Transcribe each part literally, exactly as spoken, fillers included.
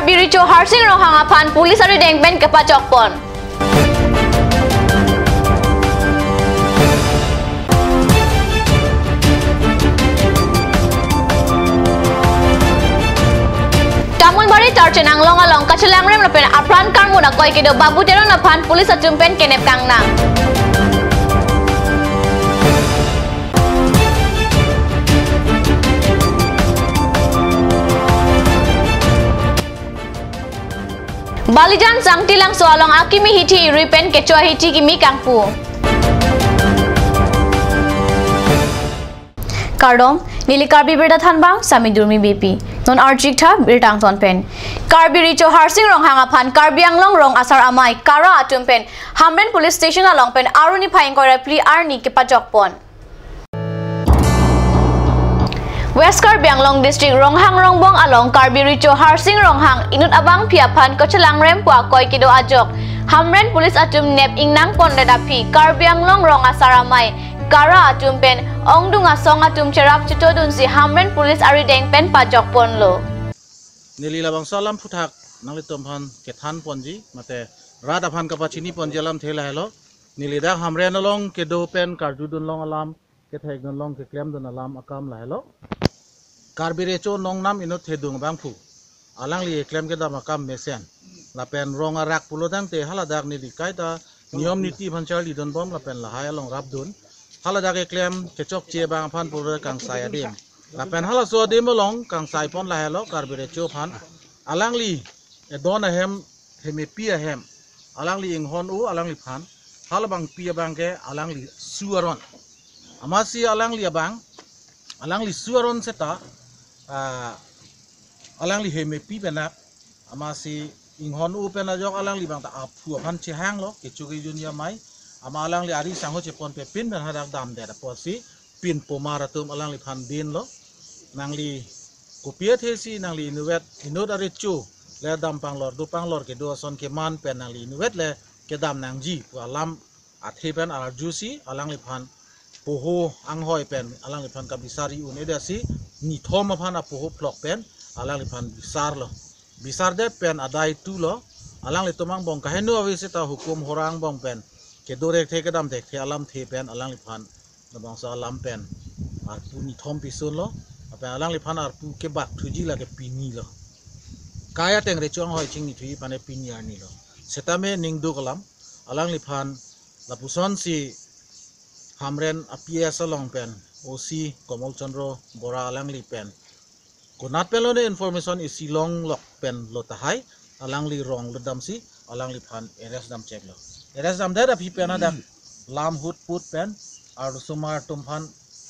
Karbi Recho Harsing Ronghang aphan police arideng pen kepachokpon. Tamulbari Tarchen Anglong along kachelangrem lapen apran karmut akoi kedo Babu Teron aphan police atum pen kenep kangnang. Balijan Sangti Langso along akimi hithi irui pen kecho ahithi kimi kangpu. Kardom, neli Karbi Birta Thanbang, Sami Durmi Beypi. Non arjik tha birta angton pen. Karbi Recho Harsing Ronghang aphan Karbi Anglong Rong Asar Amei KARA atum pen Hamren Police Station along pen Aru niphai ingkoi ra phli arni kepachokpon. West Karbi Anglong District Ronghang Rongbong along Karbi Recho Harsing Ronghang inut abangpi aphan kachelangrem pu akoi kedo ajok Hamren Police atum nep ingnang pondet aphi Karbi Anglong Rong Asar Amei KARA atum pen ongdung asong atum cherap chetodunsi Hamren Police arideng pen pachokponlo. Neli labangso alam aphuthak nanglitum aphan kethan ponji, mate rat aphan kapachini ponji alamthe lahelo. Neli dak Hamren along kedo pen karjudun long alam, kethekdun long keklemdun alam akam lahelo. Karbi Recho Nongnam inut thedung abangphu alangli eklem kedam akam mesen. Lapen rong arak pulo tangte haladak neli kaita niyom niti aphan charlidunbom lapen lahai along rapdun. Haladak eklem kechokche abang aphan pulo kangsai adim. Lapen halaso adim along kangsaipon lahelo Karbi Recho aphan. Alangli edon ahem, hemepi ahem, alangli inghon-o alangliphan, halabangpi abang ke alangli su aron. Amatsi alangli abang, alangli su aron seta, ah, alangli hemepi pen ak, amatsi inghon-o pen ajok alangli abang ta aphu aphan chehanglo, kecho kejun amei, amat alangli ari sangho cheponpe pin pen hadak damdet apotsi, pin pomar atum alangliphan dinlo. Nangli kopi athesi nangli inutvet, inut arecho le dam panglor, do panglor kedo ason keman pen nangli inutvet le kedam nangji pu alam athe pen arjusi alangliphan poho anghoi pen alangliphan kabisari un-edetsi nithom aphan apoho phlok pen alangliphan bisarlo. Bisardet pen adai tulo, alanglitum angbong kaheno ave seta hukum horang angbong pen kedo thekthe kedam thekthe alamthe pen alangliphan labangso alam pen arpu nithom pisunlo, lapen alangliphan arpu kebak thuji lake pinilo. Kai ateng recho anghoi chingnithuji aphan pini arnilo. Setame ningduk alam, alangliphan lapusonsi Hamren a-P S along pen O C Komol Chandra Bora alangli pen konat pen lone information isi longlok pen lo tahai, alangli rong lo damsi alangliphan arrest dam cheklo. Arrest damdet aphi pen hadak lam hut put pen arlosomar atum aphan,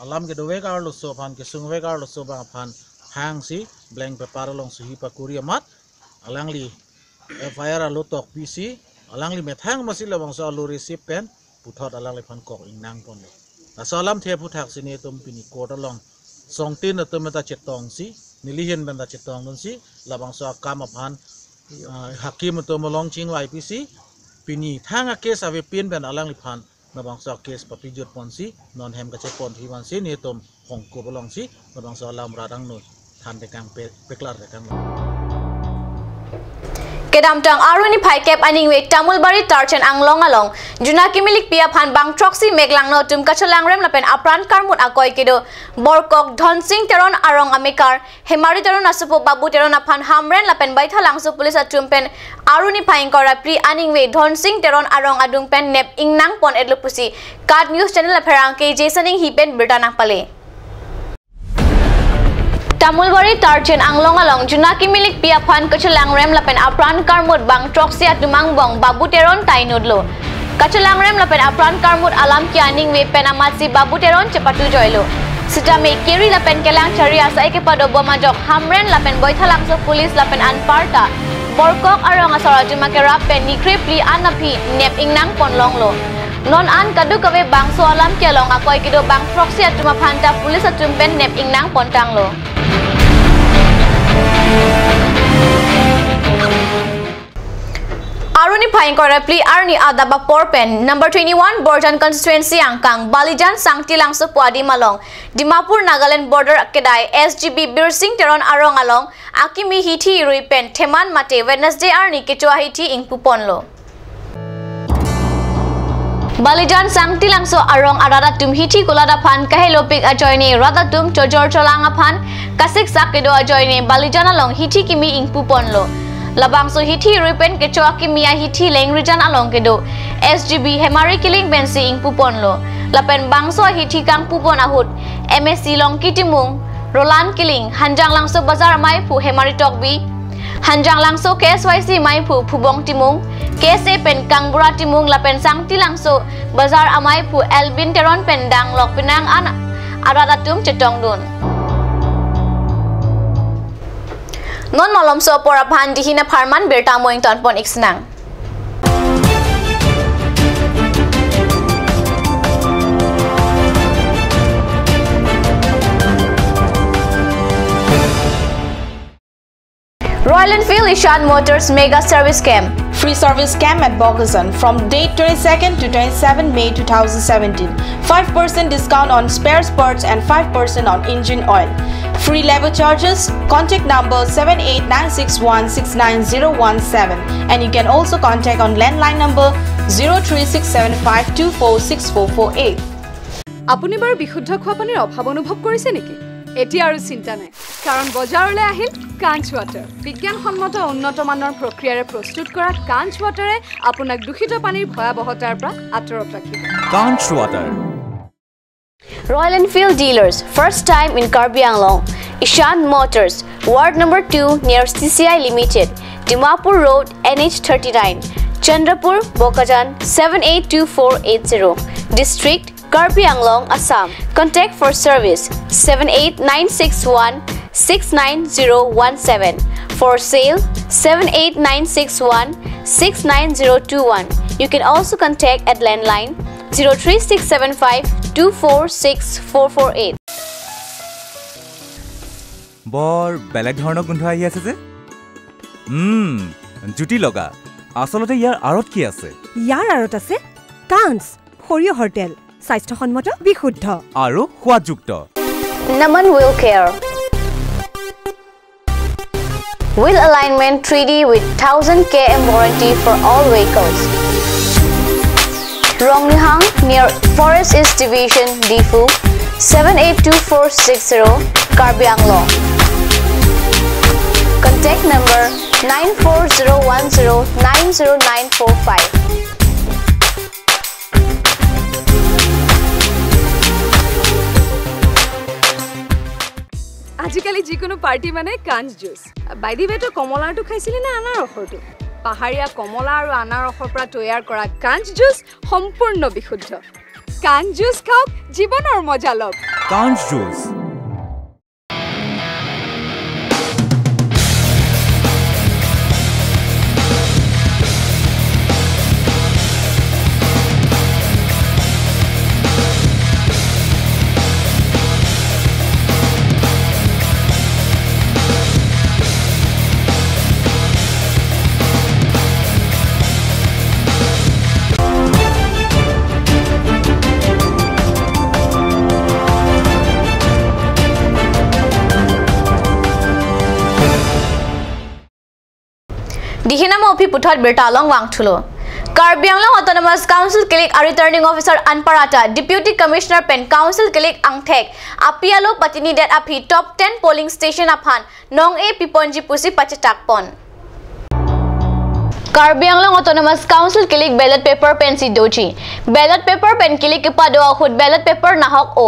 alam kedovek arloso aphan, kesungvek arloso abang aphan hangsi blank paper along suhi pakuri amat alangli F I R alo tokpisi, alangli methang amatsi labangso alo receipt pen puthot alangliphan kok ingnang ponlo. Laso alamthe aphuthaksi netum pini court along songtin atum ta chetongsi, nelihin pen ta chetongdunsi, labangso akam aphan, ah, hakim atum along chingvaipisi, pini thang a-case avepin pen alangliphan labangso a-case papijut ponsi, non hem kachepon thi vansi netum hongkop alongsi labangso alam rat angno than tekang pe-, peklar tekang. Kedamtang Aru niphai kep aningve Tamulbari Tarchen Anglong along juna kimilikpi aphan bang throksi meklangno atum kachelangrem lapen apran karmut akoi kedo Borkok Dhonsing Teron arong amekar Hemari Teron asopo Babu Teron aphan Hamren lapen Baithalangso police atum pen Aru niphai ingkoi ra phli aningve Dhonsing Teron arong adung pen nep ingnang pon-etlo pusi KAT News Channel apherangke Jason Enghi pen birta nangpale. Tamulbari Tarchen Anglong along juna kimilikpi aphan kachelangrem lapen apran karmut bang throksi atum angbong Babu Teron ta inutlo. Kachelangrem lapen apran karmut alam ke aningve pen amatsi Babu Teron chepatu joilo. Sitame keri lapen kelang chari asai kepadobom ajok Hamren lapen Baithalangso police lapen anparta Borkok arong asor atum akerap pen nikrepli an aphi nep ingnang ponlonglo. Non an kadokave bangso alam ke along akoi kedo bang throksi atum aphan ta police atum pen nep ingnang pontanglo. Aru niphai ingkoi ra phli arni adap apor pen number twenty-one Borjan constituency angkang Balijan Sangti Langso pu adim along Dimapur Nagaland border kedai S G B Birsing Teron arong along akimi hithi rui pen theman mate Wednesday arni kecho ahithi ingpuponlo. Balijan Sangti Langso arong arat atum hithi kulat aphan kahelopik ajoine rat atum chojor cholang aphan kasiksak kedo ajoine Balijan along hithi kimi ingpuponlo. Labangso hithi rui pen kecho akimi ahithi Lengrijan along kedo S G B Hemari Killing pensi ingpuponlo. Lapen bangso ahithi kangpupon ahut M A C Longki Timung, Roland Killing, Hanjanglangso Bazar amaiphu Hemari Tokbi, Hanjanglangso K S Y C amaiphu Phubong Timung, K S A pen Kangbura Timung lapen Sangti Langso Bazar amaiphu Elvin Teron pen danglok penang an arat atum chetongdun. Non malomso apor aphan dihin apharman birta mo ingtonpon iksinang. Royal Enfield Ishan Motors Mega Service Camp. Free service camp at Bokajan from date twenty-second to twenty-seven May two thousand seventeen. Five percent discount on spares parts and five percent on engine oil. Free labour charges. Contact number seven eight nine six one six nine zero one seven. And you can also contact on landline number zero three six seven five two four six four four eight. আপুনি বাৰু বিশুদ্ধ খোৱা পানীৰ অভাৱ অনুভৱ কৰিছে নেকি? এতিয়া আৰু চিন্তা নাই, কাৰণ বজাৰলৈ আহিল কাঞ্চ ৱাটাৰ। বিজ্ঞানসন্মত উন্নত মানৰ প্ৰক্ৰিয়াৰে প্ৰস্তুত কৰা কাঞ্চ ৱাটাৰে আপোনাক দূষিত পানীৰ ভয়াৱহতাৰ পৰা আঁতৰত ৰাখিব। Kanch Water. Royal Enfield Dealers, first time in Karbi Anglong. Ishan Motors, Ward number two near C C I Limited, Dimapur Road, N H thirty-nine, Chandrapur, Bokajan, seven eight two four eight zero. District, Karbi Anglong, Assam. Contact for service, seven eight nine six one six nine zero one seven. For sale, seven eight nine six one six nine zero two one. You can also contact at landline zero three six seven five two four six four four eight. বৰ বেলেগ ধৰণৰ গোন্ধ আহি আছে যে। উম, জুতি লগা। আচলতে ইয়াৰ আঁৰত কি আছে? ইয়াৰ আঁৰত আছে কাঞ্চ সৰিয়হৰ তেল, স্বাস্থ্যসন্মত, বিশুদ্ধ আৰু সোৱাদযুক্ত। Naman Wheel Care. Wheel alignment three D with thousand K M warranty for all vehicles. Rongnihang near Forest East Division, Diphu, seven eight two four six zero, Karbi Anglong. Contact number nine four zero one zero nine zero nine four five. আজিকালি যিকোনো পাৰ্টি মানে কাঞ্চ juice. By the way, তই কমলাৰটো খাইছিলি নে আনাৰসৰটো? পাহাৰীয়া কমলা আৰু আনাৰসৰ পৰা তৈয়াৰ কৰা কাঞ্চ জুচ সম্পূৰ্ণ বিশুদ্ধ। কাঞ্চ জুচ খাওক, জীৱনৰ মজা লওক। Kanch Juice. Dihin amei aphi puthot birta along vangthulo. Karbi Anglong Autonomous Council kilik a-returning officer anparta Deputy Commissioner pen Council kilik angthek api alo patinidet aphi top ten polling station aphan nong-e piponji pusi pachetakpon. Karbi Anglong Autonomous Council kilik ballot paper pensi doji. Ballot paper pen kilik kepado ahut ballot paper nahok-o.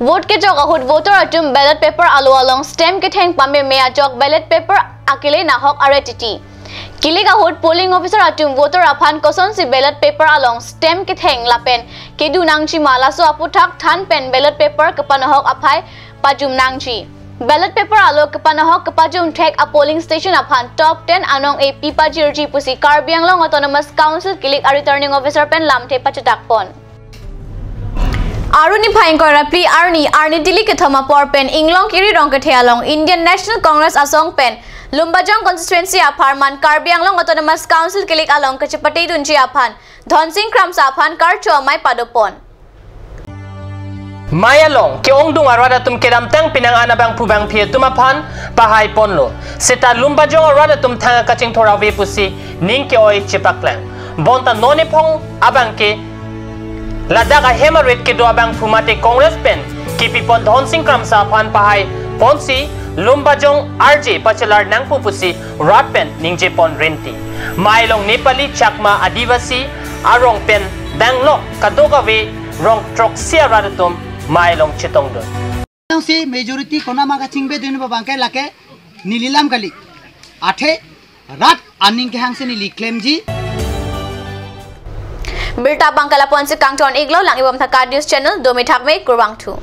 Vote kejok ahut voter atum ballot paper alo along stamp ketheng pameme ajok ballot paper akele nahok are titi. Kilik ahut polling officer atum voter aphan kosonsi ballot paper along stamp ketheng lapen kedo nangji ma laso aputhak than pen ballot paper kepanahok aphai pajum nangji. Ballot paper alo kepanahok kepajum thek a-polling station aphan top ten anong-e pipajirji pusi Karbi Anglong Autonomous Council kilik a-returning officer pen lamthe pachetakpon. Arni phai ingkoi ra phli arni, arni Dili kethom apor pen Inglong Kiri Rongkethe along Indian National Congress asong pen Lumbajong constituency apharman Karbi Anglong Autonomous Council kilik along kachepatedunji aphan Dhonsing Kramsa aphan karcho amei padopon. Mei along ke-ongdung arat atum kedamtang penang an abangphu bangphi atum aphan pahai ponlo. Seta Lumbajong arat atum thang kachingthur ave pusi ning ke-oi chepaklang. Bonta non ephong abang ke ladak ahem arit kedo abangphu mate Congress pen kepipon Dhonsing Kramsa aphan pahai ponsi Lumbajong arje pachelar nangpo pusi rat pen ningje pon rinti. Mei along Nepali, Chakma, Adivasi arong pen danglok kadokave rong throksi arat atum mei along chetongdun. Nangsi majority konama kachingbe dun abang ke lake neli lam kali. Athe rat aning kehang si neli klemji. Birta abang ke lapu-an si kangton-iklo, lang-ibom tha KAT News Channel, domi thakme, kurvangthu.